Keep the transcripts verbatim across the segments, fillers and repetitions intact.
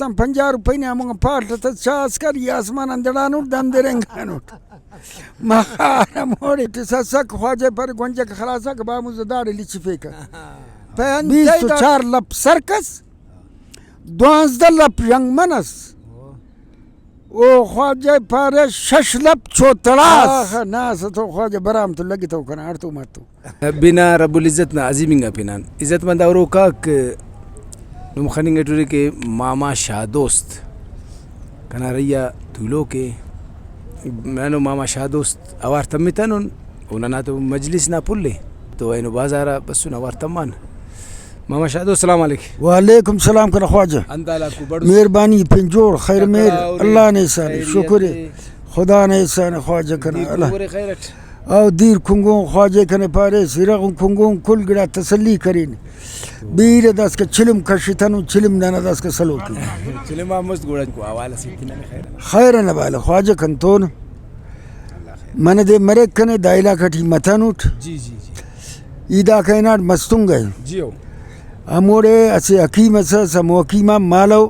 وخت آن پنجاہ روپئی نا ہمونگا پاٹ تس چا اس کر، ای آسمان آن دڑانٹ، دم درنگانٹ۔ مخار ہموڑے ٹسسک، خواجہ پارے، گونجک خلاصہ کہ باموس داڑے لچفیکہ۔ پین بیست و چار لپ سرکس، دوانزدہ لپ ژنگ منس۔ او خواجہ پارے، شش لپ چوتڑاس۔ آخا، نا، ستو خواجہ برام تو لگتو کنا، ہڑتو ماتو۔ بنا رب العزت نا عظیم انگا پنان۔ عزت مند اوروکاک، نم خننگ ٹرے کہ ماما شاہ دوست کنا رہی آ تولوک ءِ۔ اینو ماما شاہ دوست اوار تمتنن، او ننا تو مجلس نا پھل ءِ، تو اینو بازار آ بسن اوار تمان۔ ماما شاہ دوست، السلام علیکم۔ وعلیکم السلام کنا خواجہ۔ انت حال آکو بڑو؟ مہربانی، پین جوڑ، خیر مہر، اللہ نا احسان، شکر ءِ۔ خدا نا احسان ءِ خواجہ کنا، اللہ۔ خیر اٹ؟ او دیر کنگون خواجہ کنے پاریس، ارغ کنگون کل گڑا تسلی کرین۔ بیرہ داسکا چلم کشتنو، چلم ننا داسکا سلوک ءِ۔ چلم آ مست گڑا کو حوالہ سے تننے خیر۔ خیر نا حوالہ خواجہ کنتون۔ منہ دے مریک کنے دا علاقہ ٹی متنٹ۔ جی، جی، جی۔ ای داکا ہناٹ مستونگ ءِ۔ جی ہو۔ ہموڑے اسہ حکیم اس ئس، ہمو حکیم آن مالو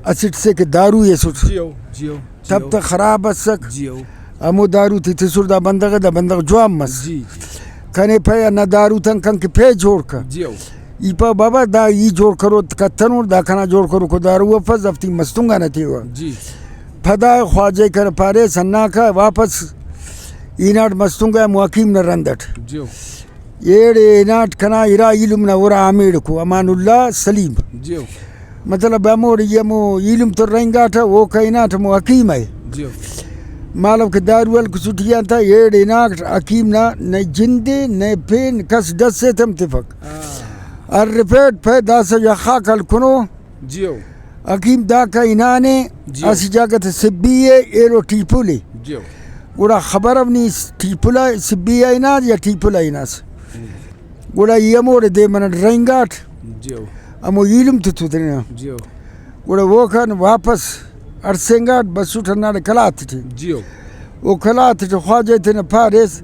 اسٹ سے کہ دارو ایسٹ۔ جی ہو، جی ہو۔ تب تہ خراب اسک۔ جی ہو۔ ہمو دارو تے تسر دا بندغ ءِ، دا بندغ جوان مس۔ جی، جی۔ کنے پائے ہندا دارو تان کنکہ پے جوڑ کر۔ جی ہو۔ ای پاو بابا دا ای جوڑ کرو کتنو، دا کنا جوڑ کروکو دارو افس، دافتے مستونگ آ نا تیوہ۔ جی۔ پدا خواجہ ءِ کنے پاریس ہنداکا واپس ہناٹ مستونگ ءِ، ہمو حکیم نا رند اٹ۔ جی ہو۔ ایڑے ہناٹ کنا ارا ایلم نا ارا آمیڑکو امان اللہ سلیم۔ جیو۔ مطلب ہموڑے ای ہمو ایلم تو رہینگاٹہ، اوکا ہناٹ ہمو حکیم ءِ۔ جیو۔ مالو کہ دارو ہلک سٹی آن تہ ایڑے ہناٹ حکیم نا نئے جندے نئے پین کس ڈس ایتم تفک۔ ہاں۔ ہر رپیٹ پہ داسہ یخاک ہلکنو۔ جیو۔ حکیم داکا ہنانے، جیو۔ اسہ جاگہ تے سبی ءِ، ایلو ٹیپل ءِ۔ جیو۔ گڑا خبر اف نی ٹیپل آ سبی آ ہناس یا ٹیپل آ ہناس۔ گڑا ای ہموڑے دے منٹ رہینگاٹ۔ جیو۔ ہمو ایلم تو تو تینا۔ جیو۔ گڑا اوکان واپس ہڑسینگاٹ بسٹ ہنداڑے قلات ٹی۔ جیو۔ او قلات ٹی خواجہ تینا پاریس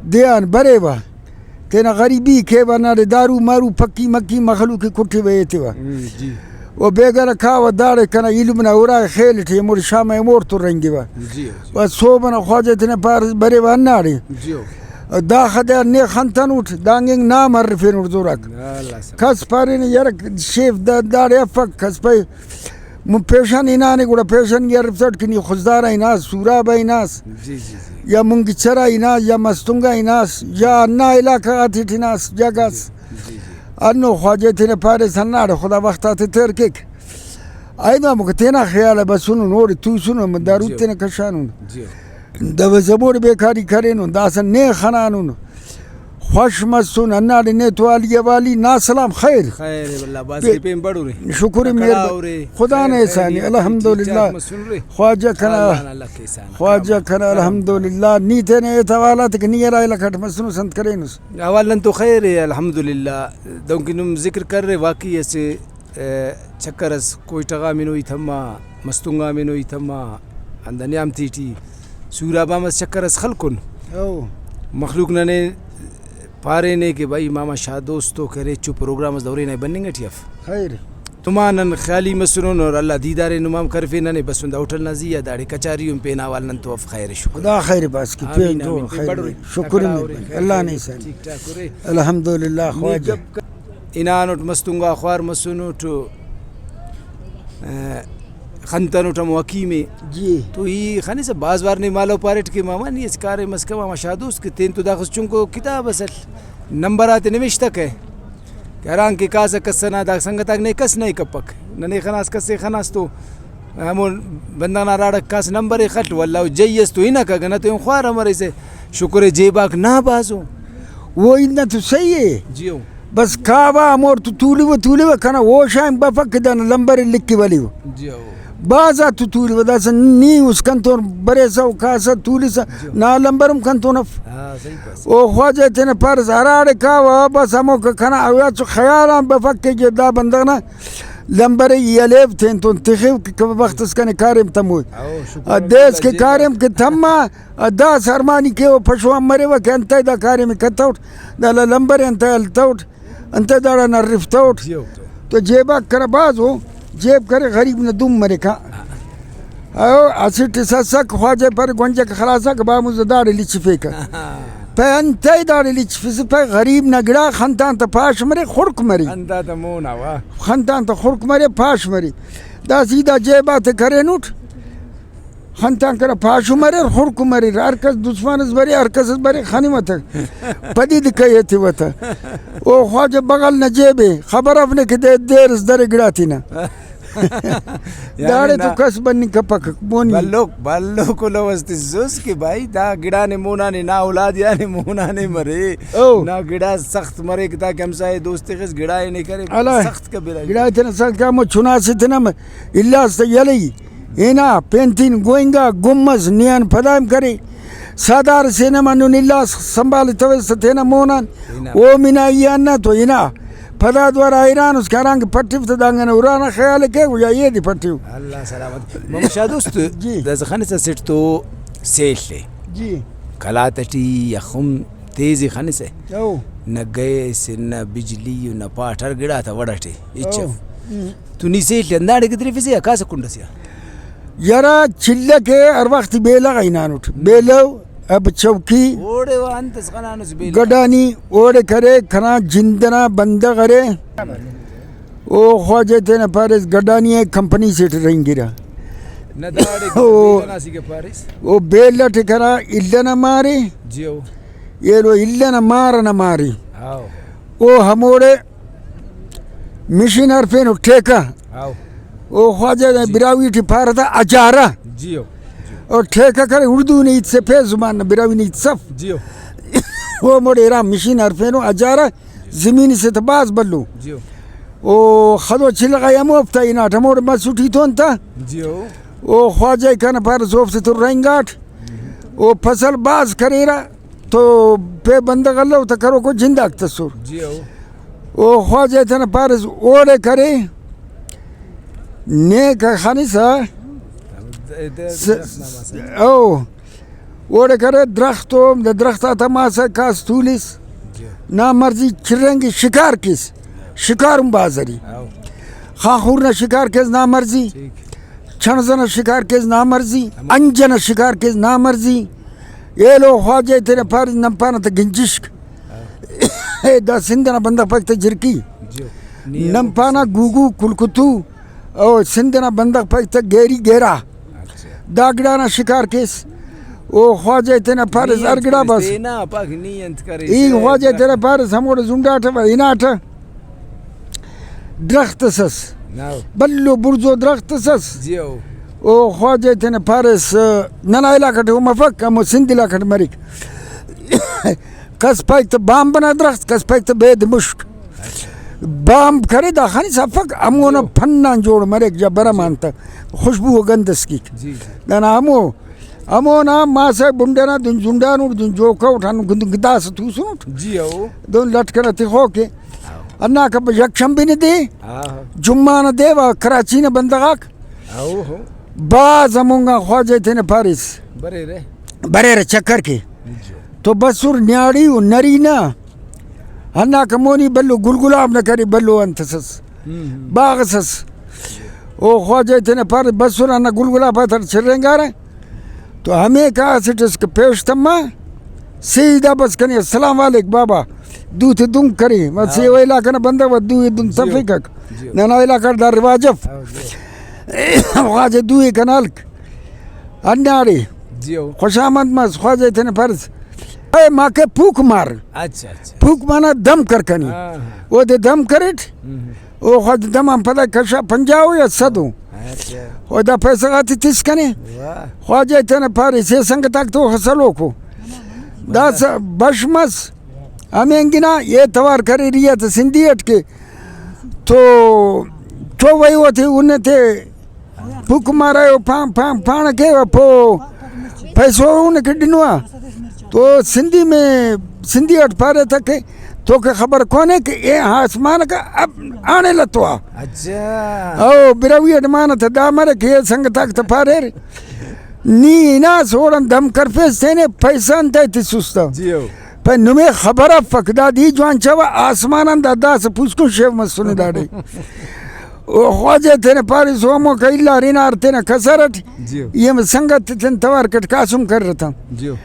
دے آن بریوہ۔ تینا غریبی کیوہ، ہنداڑے دارو مارو پکی مکی مخلوق ءِ کٹیوہ ایتیوہ۔ ہم، جی۔ و بیگہ کاوہ داڑے کنا ایلم نا اراغا خیل ٹی ہموڑے شام ءِ ہموڑتون رہینگیوہ۔ جی، جی۔ و سہب ئنا خواجہ تینا پارس بریوہ ہنداڑے۔ جی۔ داخہ دے آن نے خنتنٹ، دانگ اینگ نام ہرفینٹ زوراک۔ اللہ سلام۔ کس پارینے یار شیف دا-، داڑے افک، کس پائے مون پیشن ہنانے، گڑا پیشن ای ہرفتٹ کہ نی خضدار آ ہناس، سوراب آ ہناس، جی، جی، جی۔ یا مونگچر آ ہناس، یا مستونگ آ ہناس، یا ہندا علاقہ غاتیٹ ہناس جاگہ اس۔ جی، جی۔ ہندن خواجہ تینے پاریس ہنداڑے خدا وخت آتے تیر کیک۔ اینو ہموکا تینا خیال آ بسنن، اوڑے توسنن، دارو جی۔ تینے کشانن۔ جی۔ دبہ زموڑے بیکاری کرینن، داسہ نے خنانن۔ خوش مسن، ہنداڑے نیت والی حوالی نا سلام خیر۔ خیر ءِ واللہ، بس پین بڑو رے۔ شکر ءِ، مہربانی۔ خدا نا احسان ءِ، الحمدللہ۔ خواجہ کنا، اللہ نا لکھ احسان۔ خواجہ کنا الحمدللہ۔ نی تینے ایت حوالات کہ نی ہرا علاقہ ٹی مسنس انت کرینس؟ حوال نن تو خیر ءِ الحمدللہ۔ دہنکہ نم ذکر کرے واقعی اسہ ءِ، چکر اس کوئٹہ غا ہمینو ہیت ہم آ، مستونگ آ ہمینو ہیت ہم آ، ہندا نیام تیٹی سوراب آ مس چکر اس خلکن۔ او۔ مخلوق ننے پارینے کہ بھئی ماما شاہ دوست تو کہ ارے ہچو پروگرام اس دورے نا بننگ ٹی اف۔ خیر۔ نما نن خیالی مسنن اور اللہ دیدار نمام کرفے ننے بسن دا ہوٹل نا زی آ داڑے کچاری ہم پین احوال نن تو اف خیر شکر۔ خدا خیر پاس کہ آمین، پین آمین، جوڑ پین خیر بڑو مے۔ رے۔ شکر تکڑا مے۔ ارے، اللہ خیر نا مے۔ احسان۔ ٹھیک ٹھاک ارے۔ الحمدللہ نی خواجہ۔ گپ ہنانٹ مستونگ آ خوار مسنٹ، ءِ، خنتنٹ ہمو حکیم ءِ۔ جی۔ تو ای خنسہ بھاز وار نے مالو پاریٹ کہ ماما نی اسہ کاریم اس کہ ماما شاہ دوست کہ تین تو داخس چنکو کتاب اس ال نمبر آتے نوشتہ کہ، کہ ہرانگ کہ کاسہ کس ئنا دا سنگت آک نے کس نئے کپک۔ ننے خناس کسے خناس تو ہمو بندغ نا راڑک کاس نمبر ئے خل، ولدا او جئی اس تو ہنکہ، نہ تو ہن خوار امر ایسہ شکر ءِ جیب آک نا بھازو۔ او ہند نا تو صحیح ءِ۔ جیو۔ بس کاوہ ہموڑتو تولوہ تولوہ کنا ہوش آن بفک کہ دانا لمبر ئے لکھ ولو۔ جیو۔ بھاز آتو تولوہ داسہ نی اس کنتون بریسہ و کاسہ تولسہ جیو۔ نا لمبر ہم کنتون اف۔ ہاں، صحیح بس۔ او خواجہ تینا پارس ہراڑے کاوہ بس ہموکا کنا او اچو خیال آن بفک کہ دا بندغ نا لمبر ءِ ای ہلیو تینتون تخیو کہ کبھی وخت اس کنے کاریم تموئے۔ او، شکر ءِ۔ دے اس کہ کاریم کہ تما، داسہ ارمانی کیوہ پشوان مریوہ کہ انتئے دا کاریم ءِ کتوٹ، دا لمبر ءِ انتئے ہلتوٹ، انتئے داڑان ہرفتوٹ۔ جیو۔ تو جیب آک کنا بھاز او، جیب کرے، غریب نا دم مریک۔ او اسٹ سسک، خواجہ پارے گونجک خلاصہ کہ باموزہ داڑے لچفیکہ۔ پائے انتئے داڑے لچفسہ؟ پائے غریب نا گڑا خنتان تہ پاش مرے، خڑک مرے۔ خنتان تہ مون آ وا۔ خنتان تہ خڑک مرے، پاش مرے۔ دا سیدھا جیب آتے کرینٹ۔ خنتان کنا پاش مریر، خڑک مریر، ہر کس دسمان اس برے، ہر کس اس برے، خنمہ تہ پدی دکہ ایتیوہ تہ۔ او خواجہ بغل نا جیبے، خبر اف نے کہ دے دیر اس درے گڑا تینا۔ یعنی داڑے تو نا کس بننگ کپک، مونی۔ بھلوک، بھلوک الو اس تسس کہ بھائی دا گڑانے مونانے، نا اولادیانے مونانے مرے۔ او۔ نا گڑا سخت مریک، تاکہ ہمسائے دوست تخس، گڑا نے کرے، اللہ۔ سخت قبیلہ۔ گڑا تینا سخت کہ ہمو چناسے تینا م-، الاس تہ یلئی۔ ہنا پینتین گوئنگا گمس نیان پدائم کرے۔ سادار سے نما نن الاس سنبھالتویس تہ تینا مونان۔ ہنا۔ او منا ای آن نا تو ہنا۔ پدا دوارہ حیران اس کہ ہرانگ پٹف تہ دانگ ئنا ارانا خیال ء کیو یا ایدے پٹیو۔ اللہ سلامت۔ محمد شاہ دوست، جی۔ داسہ خنسہ اسٹ تو سیل ء۔ جی۔ قلات ٹی یخم تیز ء خنسہ۔ او۔ نہ گیس، نہ بجلی، نہ پاٹ، ہر گڑا تا وڑ ئٹے ہچ او۔ اف۔ ہم۔ تو نی سیل ء ہنداڑے گدریفسہ یا کاسہ کنڈ ئسے آ؟ یرا چلہ کہ ہر وخت بیلہ غا ہنانٹ۔ بیلو اب چوکی اوڑے وا انت اس خنانس بیلہ؟ گڈانی اوڑے کرے، کنا جند ئنا بندغ ارے۔ او خواجہ تینا پاریس گڈانی ء کمپنی سے ٹی رہینگرہ۔ نہ داڑے او۔ بیلہ نا اسیکہ پاریس۔ او بیلہ ٹی کنا الہ نا مارے۔ جی او۔ ایلو الہ نا مار ئنا مارے۔ ہاؤ۔ او ہموڑے مشین ہرفینو ٹھیکہ۔ ہاؤ۔ او خواجہ نا جی۔ براہوئی ٹی پارہ تا اجارہ۔ جی او۔ جی۔ او ٹھیکہ کرے اردو نے ہیت سے پہ زبان نا براہوئی نے ہیت سف۔ جی او۔ او ہموڑے ارا مشین ہرفینو اجارہ۔ زمین سے تہ بھاز بھلو۔ جیو۔ او خدو چلغائی ہمو ہفتہ ہناٹ ہموڑے مسٹی تون تہ۔ جیو۔ او خواجہ ء کنا پارس اوفتے تو رہینگاٹ۔ او فصل بھاز کریرہ تو پہ بندغ الو تہ کروکو جنداک تسر۔ جیو۔ او خواجہ ء تینا پارس اوڑے کرے۔ نیکہ خنسہ۔ س-، او۔ اوڑے کرے درخت و دا درخت آتا ماسہ کاس تولس۔ جی۔ نا مرضی چرینگ شکار کیس۔ شکار ہم بھاز اری۔ ہاؤ۔ خاخور نا شکار کیس نا مرضی۔ ٹھیک۔ چھنز ئنا شکار کیس نا مرضی۔ ہم۔ انج ئنا شکار کیس نا مرضی۔ ایلو خواجہ ء تینا پارس نن پانہ تہ گنجشک۔ ہاؤ۔ دا سندھ ئنا بندغ پائک تہ جرکی۔ جی۔ نن پانہ گوگو کلکتو۔ او سندھ ئنا بندغ پائک تہ گیری گیرا۔ اچھا۔ دا گڑا نا شکار کیس۔ او خواجہ ء تینا پارس نی ہر انت گڑا کرے بس۔ تینا پاک نی انت کرے ای سے خواجہ ء تینا پارس ہموڑے زنڈاٹہ و ہناٹہ۔ درخت اس ئس۔ ناو۔ بھلو بڑزو درخت اس ئس۔ جی او۔ او خواجہ ء تینا پارس، ننا علاقہ ٹی او مفک، ہمو سندھ علاقہ ٹی مریک۔ کس پائک تہ بامب ئنا درخت، کس پائک تہ بید مشک۔ بامب کرے دا خنس افک، ہمونا جی۔ پن آن جوڑ مریک یا برم آن تہ خوشبو و گند اس کیک۔ جی، جی۔ دانا ہمو، ہمونا ماسہ بنڈ ئنا دن زنڈانٹ، دن جوکہ اٹ ہندن داسہ توسنٹ۔ جی، او۔ دہن لٹ کنا تخوکے۔ ہاں۔ ہنداکہ یک شنبے نا دے، ہاں۔ جمعہ نا دے و کراچی نا بندغ آک ہاں، ہو۔ بھاز ہمونگان خواجہ ء تینے پاریس۔ بریرہ۔ بریرہ چکر کے۔ جی۔ تو بسر نیاڑی و نرینہ۔ ہنداکہ مونی بھلو گلگلاب نا کرے، بھلو انت اس ئس۔ ہم۔ باغ اس ئس۔ او خواجہ ء تینے پاریس بسر ہندا گلگلاب آتیٹ چرینگارہ۔ تو ہمے کاسٹ اس کہ پیش تما، سیدھا بس کنے السلام علیک بابا، دو تے دنگ کرے، و ہاں۔ سیو علاقہ نا بندغ و دو ء دنگ جیو۔ تفیکک۔ جیو۔ ننا علاقہ دا رواج اف۔ ہاں، جیو۔ خواجہ دو ء کنا ہلک۔ ہنداڑے۔ جیو۔ خوش آمد مس، خواجہ تینے پاریس۔ اے ماکہ پوک مار۔ اچھا، اچھا۔ پوک مانا دم کر کنی۔ ہاں، ہاں۔ اودے دم کریٹ۔ ہم۔ او خواجہ دمان پدا کشا پنجاہ ء یا صد ء۔ اچھا۔ او دا پیسہ غاتے تس کنے۔ واہ۔ خواجہ تینا پارے سے سنگتاک تو خسلوکو۔ داسہ بش مس۔ ہمینگنا اے توار کرے ریاض سندھی اٹ کے۔ تو چووئی اوتے انتے پک مارے او پان، پان، پانڑ کے پو پیسو ان کے ڈنوا۔ تو سندھی میں، سندھی اٹ پارے تک تو کہ خبر کونے کہ اے آسمان کا اب آنے لتوا۔ اچھا۔ او براہوئی اٹ معنی تہ دا مرے کہ اے سنگتاک تہ پاریر۔ نی ہناس اوڑان دم کرفیس تینے پیسہ انتئے تسس تہ۔ جی ہو۔ پہ نمے خبر افک دادے جوان چاوہ آسمان آن دا داسہ پوسکن شیو مسنے داڑے۔ او خواجہ تینے پاریس، او ہموکا الار انار تینا کسر اٹ، جیو۔ ای ہم سنگت تن توار کٹ قاسم کر تہ۔ جیو۔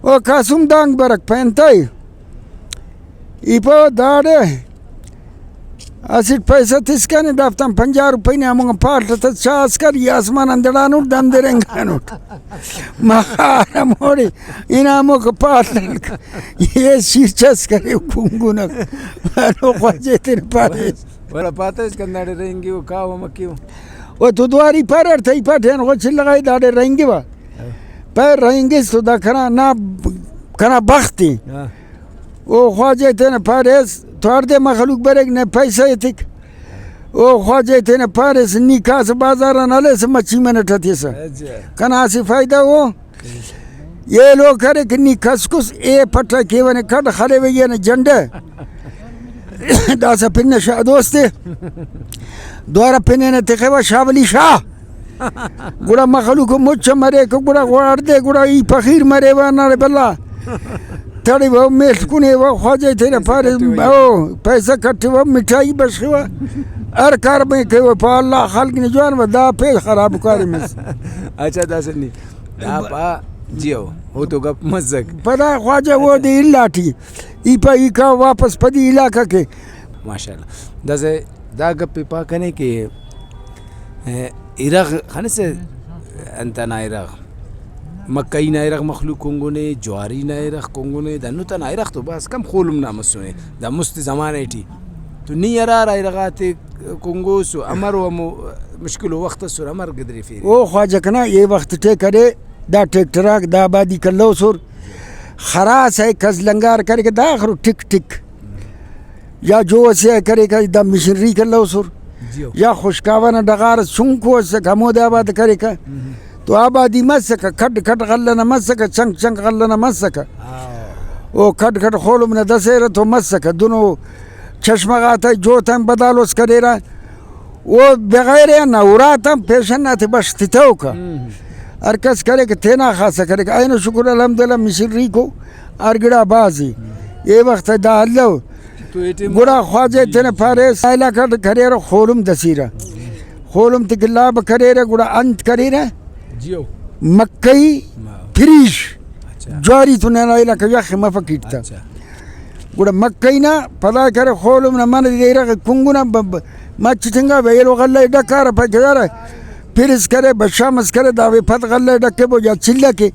او قاسم دانگ برک پین تہ۔ ای پاوہ داڑے اسٹ پیسہ تسکانے، دافتان پنجاہ روپئی نے ہموکان پاڷ تس چا اس کر، ای آسمان آن دڑانٹ، دم درینگانٹ۔ مخار ہموڑے ہنا ہموکا پاڷ ہلک۔ یہ شیر چس کرے کنگنک۔ ہنو خواجہ تینے پاریس۔ ولدا پاتہ اس کہ ہنداڑے رہینگیو، کاو امر کیو؟ او تو دواری پاریر تہ، ای پاٹے ہنخو چلغائی داڑے رہینگیوا۔ ہاں۔ پائے رہینگس تو دا کنا نا، کنا بخت ءِ۔ ہاں۔ او خواجہ تینا پاریس تو ہڑدے مخلوق بریک نے پیسہ ایتک۔ او خواجہ تینا پاریس نی کاسہ بازار آن ہلیسہ مچھی منٹ ہتیسہ۔ اچھا۔ کنا اسہ فائدہ او۔ ایلو کرے کہ نی کسکس اے پٹہ کیوہ نے کڈ خلیوہ ای نے جنڈہ۔ داسہ پن شاہ دوست ءِ۔ دوارہ پن ئنا تخیوہ شاہ ولی شاہ۔ گڑا مخلوق مچ مریک، گڑا غوار دے، گڑا ای فقیر مریوہ ناڑے بلا۔ تڑیوہ میڷ کنیوہ، خواجہ تینا پارے، او، پیسہ کٹیوہ، مٹھائی بشخیوہ۔ ہر کار بے کیوہ، پا اللہ خلق نے جوان و دا پین خراب کاریم اس۔ اچھا، داسہ نی۔ دا پا، جی ہو، او تو گپ مسک۔ پدا خواجہ اودے الا ٹی، ای پا ای کا واپس پدی علاقہ کے۔ ماشاءاللہ۔ داسہ دا گپ ءِ پا کنے کہ، اے، ارغ خنسہ، انت ئنا ارغ، مکئی نا ارغ مخلوق کنگنے، جواری نا ارغ کنگنے، دا نت ئنا ارغ تو بھاز کم خولم نا مسنے، دا مست زمانہ ٹی۔ تو نی ہرا ہرا ارغ آتے کنگوس و امر و ہمو مشکل و وخت ئسر امر گدریفیرے؟ او خواجہ کنا اے وخت ٹیک ارے، دا ٹریکٹر آک دا آبادی کلوسر، خراس ءِ کس لنگار کریکہ دا آخرو ٹک ٹک، یا جو اسے آ کریکہ دا مشینری کلوسر، جیو۔ یا خشکاوہ نا ڈغار اس چنکو اسک ہمودے آباد کریکہ۔ ہم۔ تو آبادی مسکہ، کھڈ کھڈ غلہ نا مسکہ، چنک چنک غلہ نا مسکہ۔ ہاں۔ او کھڈ کھڈ خولم نا دسیرہ تو مسکہ، دنو چشمہ غاتا جوتان بدالوس کریرہ۔ او بغیر آن نا اُراتان پیشن آتے بش تتوکہ۔ ہم۔ ہر کس کریکہ تینا خاصہ کریکہ۔ اینو شکر الحمدللہ مشینریکو ہر گڑا بھازی۔ ہم۔ اے وخت دا الو۔ تو اے ٹائم گڑا خواجہ جی، تینا جی۔ پاریس علاقہ ٹی کریرہ خولم دسیرہ۔ خولم تے کہ لابہ کریرہ گڑا انت کریرہ؟ جیو۔ مکئی، ہاں۔ پریش۔ اچھا۔ جواری تو ننا علاقہ یخ مفک ایٹ تا۔ اچھا۔ گڑا مکئی نا پدا کرے خولم نا منہ دے ارغ کنگنہ ب-، ب-، مچ ٹنگا بہ ایلو غلہ ئے ڈکارہ پائے کہ دارہ پرس کرے بشام اس کرے داوے پد غلہ ئے ڈکبو یا چلہ کے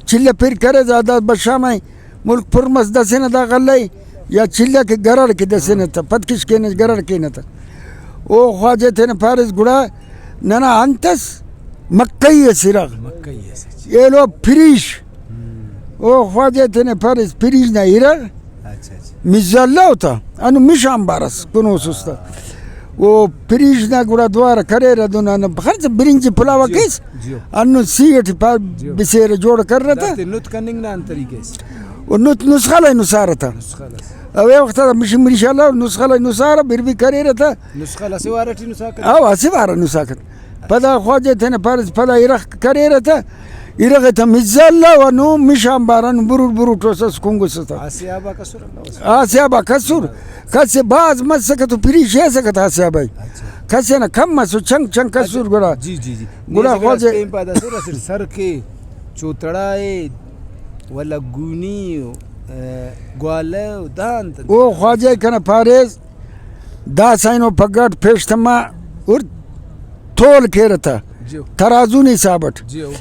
چلہ پر کرے دا، دا بشام ئے ملک پر مس دسنہ دا غلہ ئے یا چلہ کے گرڑ کے دسنہ تہ پد کش کینہ گرڑ کینہ تہ۔ او خواجہ تینا پاریس گڑا ننا انت اس مکئی اس ارغ۔ مکئی اس۔ ایلو پریش۔ ہم۔ او خواجہ تینے پاریس پریش نا ارغ۔ اچھا، اچھا۔ مزہ الو تا، انو مش آنبار اس کنوس استا۔ او پریش نا گڑا دوارہ کریرہ دہن، انو خرچ برنج پلاوہ جیو، کیس، جیو۔ انو سی ٹی پا جیو۔ بسیرہ جوڑ کرہ تا۔ دافتے نت کننگ نا انت طریقہ اس؟ او نت نسخہ لائے نسارہ تا۔ نسخہ لائے۔ اوے وخت آ مش-، مریشہ الو نسخہ لائے نسارہ، بر بھی کریرہ تا۔ نسخہ لائے اسہ وار ٹی نساکہ؟ او اسہ وار نساکہ۔ پدا خواجہ تینے پاریس پدا ارغ کریرہ تہ، ارغ تہ مزہ الو، نو مش آنبار آن بروٹ بروٹ اس اس کنگس تہ۔ آسیابا کسر الو اس؟ آسیابا کسر، کس بھاز مسکہ تو پریش ایسکہ تہ آسیابا ئے۔ اچھا۔ کس ئنا کم مسو، چنک چنک کسر گڑا۔ جی، جی، جی۔ گڑا نیزے گڑا خواجہ اسہ ٹائم پادا سر اسٹ سر کے، چوتڑا ئے، ولدا گونی، اے، گوالہ و دا انت انت۔ او خواجہ کنا پاریس، داسہ اینو پگہ اٹ پیش تما اور تول کیرہ تہ جیو۔ ترازو نا حساب اٹ۔ جیو۔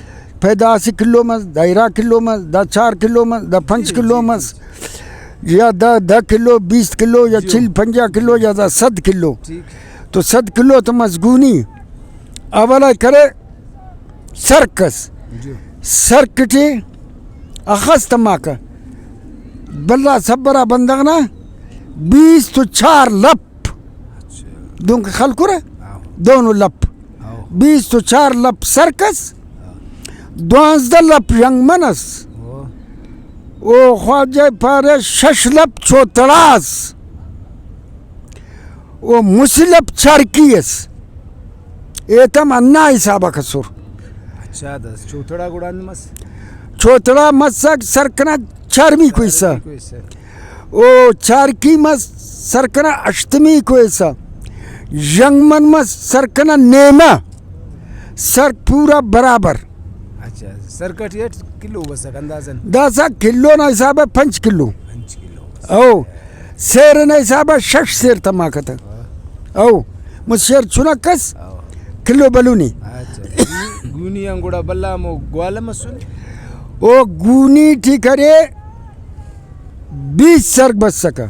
پائے دا اسہ کلو مس، دا ارا کلو مس، دا چار کلو مس، دا پنچ جی، کلو جی، مس، جی۔ یا دا دہ کلو، بیست کلو، یا جیو۔ چل پنجاہ کلو، یا دا صد کلو۔ ٹھیک۔ تو صد کلو تو مس گونی۔ اولا کرے سرک اس۔ جیو۔ سرک ٹی اخس تماکہ۔ بھلا سبرا بندغ نا بیست و چار لپ۔ اچھا۔ دنکہ خلکرہ ہاں۔ دونو لپ۔ ہاں۔ بیست و چار لپ سرک اس، ہاں۔ دوانزدہ لپ ژنگ من اس۔ ہاں۔ او خواجہ پارے شش لپ چوتڑا اس۔ او مسہ لپ چرکی اس۔ ایتم ہندا حساب آ کسر۔ اچھا، دا چوتڑا گڑا انت مس؟ چوتڑا مسک سرک نا چارمیکو حصہ۔ چارمیکو حصہ۔ او چارکی مس سرک نا ہشتمیکو حصہ۔ ژنگ من مس سرک ئنا نیمہ، سرک پورا برابر۔ اچھا، سرک ئٹی اٹ کلو بسک اندازاً؟ داسہ کلو نا حساب ء پنچ کلو۔ پنچ کلو بسک۔ او، سیر ئنا حساب ء شش سیر تماکہ تہ۔ او، مچ شیر چنک ئس، او۔ کلو بلونی۔ اچھا، گو-، گونی آن گڑا بھلا ہمو گوالہ مسنے؟ او گونی ٹی کرے بیس سرک بسکہ،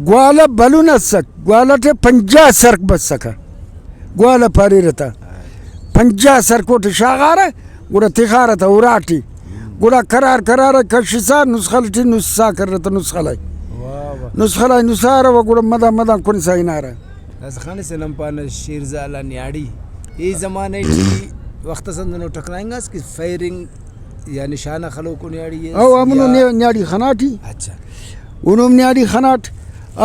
گوالہ بھلن اسک، گوالہ ٹی پنجاہ سرک بسکہ، گوالہ پاریرہ تہ، پنجاہ سرک اوٹی شاغارہ، گڑا تخارہ تہ اراٹی، گڑا کرار کرار ء کشسا نسخل ٹی نسا کرہ تہ نسخل ء۔ واہ واہ۔ نسخل ء نسارہ و گڑا مدان مدان کنسا ہنارہ۔ داسہ خنسہ نن پانہ شیرزال آ نیاڑی، ای زمانہ ٹی وخت اس ہندنو ٹکرائنگاس کہ فائرنگ یا نشانہ خلوکو نیاڑی ئس او ہمونو یا؟ نیا-، نیاڑی خناٹی۔ اچھا۔ اونو ہم نیاڑی خناٹ۔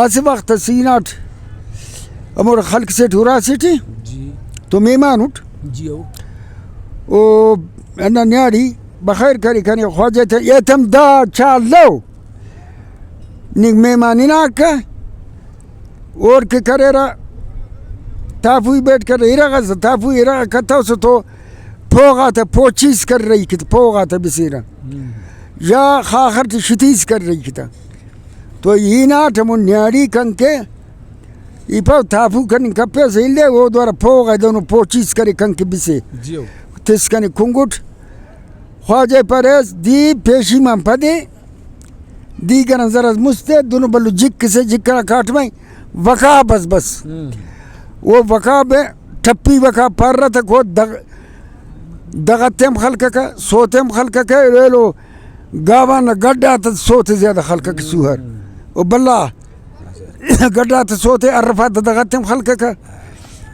اسہ وخت اس ہناٹ ہموڑا خلق سیٹ ہرا سیٹی جی۔ تو مہمان اٹ۔ جی او۔ او ہندا نیاڑی بخیر کرے کنے خواجہ تے ایتم دا چا لو۔ نی مہمان ہناکہ اوڑکہ کریرہ، تافوئی بیٹ کریرہ، ارغ ئس تافوئی ارغ کتوسہ تو پوغ آتہ پوچیس کریرہ ای کہ تہ پوغ آتہ بسیرہ۔ ہم۔ یا خاخر ٹی شتیس کریرہ ای کہ تہ۔ تو ای ہناٹ ہمو نیاڑی کنکہ ای پاو تافو کننگ کپیسہ الے او دوارہ پوغ ء دنو پوچیس کرے کنکہ بسے۔ جیو۔ تس کنے کنگٹ۔ خواجہ پاریس دی پیشی مان پدے دیگر آن زرس مست ء، دنو بھلو جک سے، جک ئنا کاٹمہ وکاب ئس بس۔ ہم۔ او وکاب ء ٹپی وکاب پارہ تہ کو دغ-، دغت تے ہم خلککہ، سوت تے ہم خلککہ، ایلو گاوان نا گڈ آتہ سوت تے زیادہ خلککہ سوہر۔ ہم۔ او بھلا گڈ آتہ سوت تے ارفا تہ دغت تے ہم خلککہ۔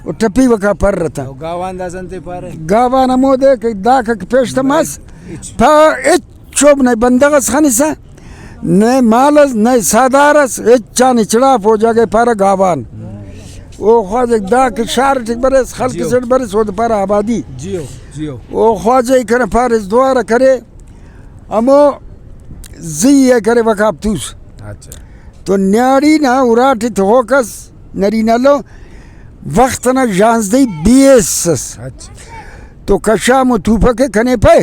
او ٹپی وکاب پارہ تہ۔ او گاوان داسہ انتے پارہ؟ گاوان ہمودے کہ داکہ پیش تہ مس، ہچ۔ پا ہچ چوب نئے بندغ اس خنسہ، نئے مال اس، نئے ساہدار اس، ہچ آن ہچڑاف، او جاگہ پارہ گاوان۔ او خواجہ دا کہ شار ٹی بریس، خلق جیو۔ اسٹ بریس، اودے پارہ آبادی۔ جیو، جیو۔ او خواجہ ای کنا پاریس دوارہ کرے، ہمو زی ء کرے وکاب توس۔ اچھا۔ تو نیاڑی نا اراٹی تخوک اس نرینہ لو وخت ئنا ژانزدہی بی ایس ئس۔ اچھا۔ تو کشام و توپک ء کنے پائے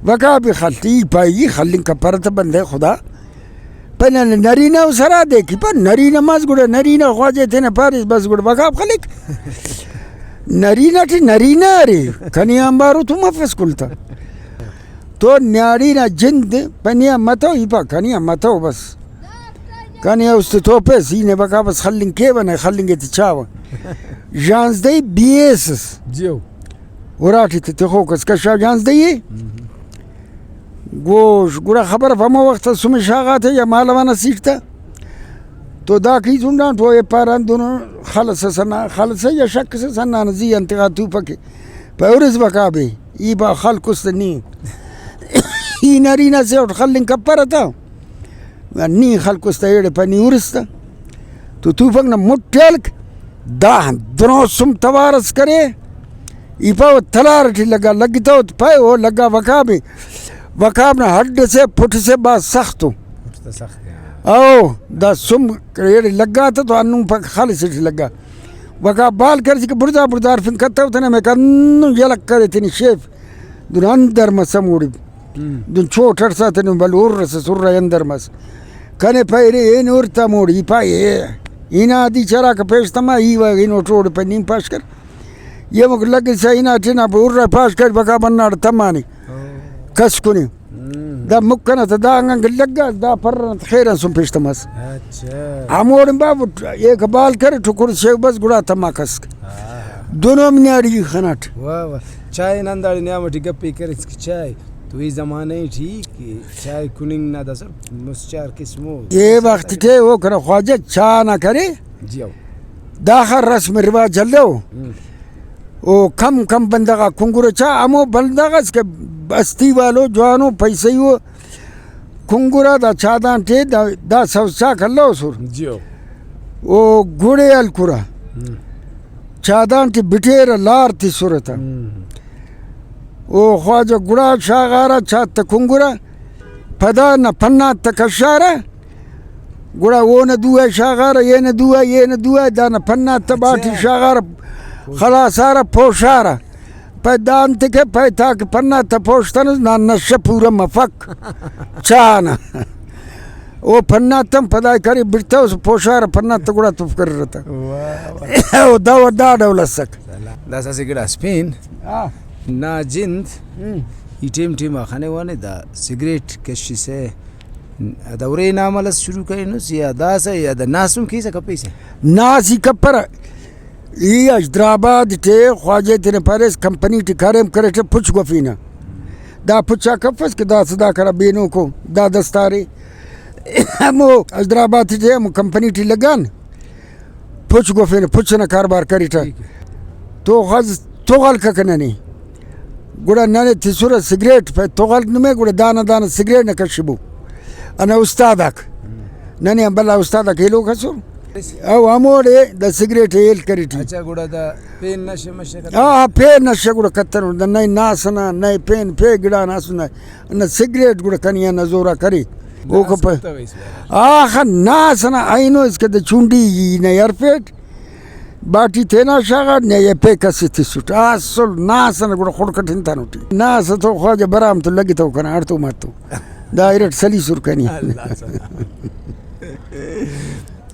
وکا بھی خل ای پائے ای خلنگ کپرہ تہ بندغ خدا پائے ننے نرینہ اس ہرا دے کہ پا نرینہ مس گڑا نرینہ خواجہ تینا پاریس بس گڑا وکاب خلک۔ نرینہ ٹی نرینہ ارے کنے آنبارو تو مفس کل تا۔ تو نیاڑی نا جند پنی آ متو، ای پا کنے آ متو بس۔ کنے آ است توپیس، ای نے بقا بس خلنگ کیوہ، نئے خلنگ تے چاوہ۔ ژانزدہی بی ایس اس۔ جیو۔ اراٹی تے تخوک اس کشا ژانزدہی اے۔ ہم۔ گوش، گڑا خبر اف ہمو وخت سمے شاغاتے یا مالو آن اسیٹ تا۔ تو دا کہ ای چنڈان تو ایپاران دنو خلس اس ہندا، خلس یا شک اس ہندا نا زی آن تغا توپک ء۔ پہ ہرس بقا بے، ای با خلکس تہ نی۔ ای نرینہ سے اٹ خلنگ کپرہ تہ۔ نی خلکس تہ ایڑے پہ نی ہرس تہ۔ تو توپک نا مٹ ء ہلک، دا دروسم توار اس کرے۔ ای پاوہ تلار ٹی لگا، لگتو پائے او لگا وقاب ء۔ وقاب نا ہڈ سے پٹ سے بھاز سخت ء۔ پٹ تہ سخت ء۔ او دا سم ایڑے لگا تہ تو ہندن پک خالص ٹی لگا۔ وقاب بال کرے کہ بڑزا بڑزا ہرفنگ کتو تہ نمے کندن یلہ کرے تینے شیف۔ دن اندر مس ہموڑے۔ ہم۔ دن چوٹ ہڑسا تینے بھلو ہر ئس، ہر ئے اندر مس۔ کنے پائے ارے اینو ہر تا موڑے، ای پائے اے۔ ہنا دی چراکہ پیش تما، ای وا اینو ٹوڑے پہ نیم پاش کر۔ یمک لگسا ہنا ٹی نا پہ ہر ئے پاش کر، بقا بناڑ تمانے۔ او۔ کس کنے۔ ہم۔ دا مکھ ئنا تہ دا انگان کہ لگا، دا پر ئنا تہ خیر آن سن پیش تماس۔ اچھا۔ ہموڑے بابو ایک بال کرے، ٹکر شیو بس گڑا تما کس۔ ہاں۔ دنو ہم نیاڑی خناٹ۔ واہ واہ۔ چائے نا ہنداڑے نیام ٹی گپے کریس کہ چائے تو ای زمانہ ٹی کہ چائے کننگ نا داسہ مسچار قسم او۔ اے وخت ٹی او کنا خواجہ چا نا کرے۔ جی او۔ داخہ رسم رواج الو۔ ہم۔ او کم کم بندغ آک کنگرہ چا، ہمو بندغ اس کہ ہستی والو، جوانو، پیسئی او، کنگرہ دا چادان ٹی دا، دا سوز چاک الوسر۔ جیو۔ او گڑے ہلکرہ۔ ہم۔ چادان ٹی بٹیرہ، لار تسرہ تہ۔ ہم۔ او خواجہ گڑا شاغارہ، چات تہ کنگرہ، پدا نہ پنات تہ کشارہ۔ گڑا اونا دو ءِ شاغارہ، اینا دو ءِ، اینا دو ءِ، دانا پنات تا باٹی اچھا۔ شاغارہ، خلاصارہ، پوشارہ۔ پائے دا انت کہ پائے تا کہ پنات تا پوشتنس، نا نشہ پورا مفک چاہ نا۔ او پنات ہم پدا کرے بڑتوس، پوشارہ پنات تا گڑا تف کریرہ تا۔ واہ، واہ۔ او دا، دا ڈول اسک۔ داسہ اسہ گڑاس پین آ۔ نا جند ہم۔ ای ٹیم ٹیم آ خنے وانے دا سگریٹ کشسہ، دا ارے نا عمل اس شروع کرینس یا داسہ یا دا ناسم کیسہ کپیسہ؟ ناس ای کپرہ۔ ای حیدرآباد ٹی خواجہ تینے پاریس کمپنی ٹی کاریم کریٹہ پچ گوفینہ۔ دا پچا کفس کہ داسہ دا کنا بینوکو دا دستارے۔ ہمو حیدرآباد ٹی ہمو کمپنی ٹی لگان۔ پچ گوفینے، پچ ئنا کاروبار کریٹہ۔ ٹھیک ہے۔ تو غز تو غلککہ ننے۔ گڑا ننے تسرہ سگریٹ پہ تو غلک نمے، گڑا دانہ دانہ سگریٹ نا کشبو۔ انا استاد آک۔ ننے آن بھلا استاد آک ایلوک ئسر۔ او ہموڑے دا سگریٹ ءِ ہیل کریٹی۔ اچھا، گڑا دا پین نشہ مشہ کتنو؟ آ، پین نشہ گڑا کتنو۔ دا نئے ناس ئنا، نئے پین پے گڑا ناس ئنا۔ نہ سگریٹ گڑا کنے آ نہ زورا کرے۔ اوکا پہ-، آخا ناس ئنا اینو اسکا دے چونڈی نا ہرفیٹ، باٹی تینا شاغاٹ، نہ یا پیک اسے تسٹ۔ اسل ناس ئنا گڑا خڑک اٹ ہنتانوٹی۔ ناس تو خواجہ برام تو لگتو کنا، ہڑتو ماتو۔ دا ارٹ سلیسر کنے۔ اللہ سلام۔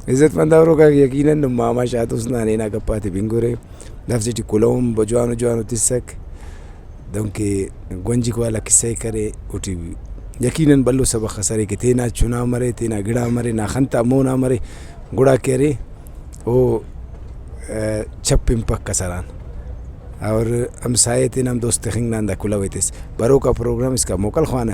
عزت مند آ ہروکا یقیناً نم ماما شاد حسن آن ہنا گپاتے بنگرے۔ دافتے ٹی کلہو ہم جوانو جوانو تسک۔ دنکہ گونجیک والا قصہ ءِ کرے، اوٹی یقیناً بھلو سبق اس ارے کہ تینا چنا مرے، تینا گڑا مرے، نا خن تا مونا مرے، گڑا کہ ارے او، ا، چپ ہنپک کسر آن۔ اور ہمسایہ تینا ہم دوست تخنگ نا ہندا کلہو ءِ تس۔ بروکا پروگرام اسکا موکل خوانہ۔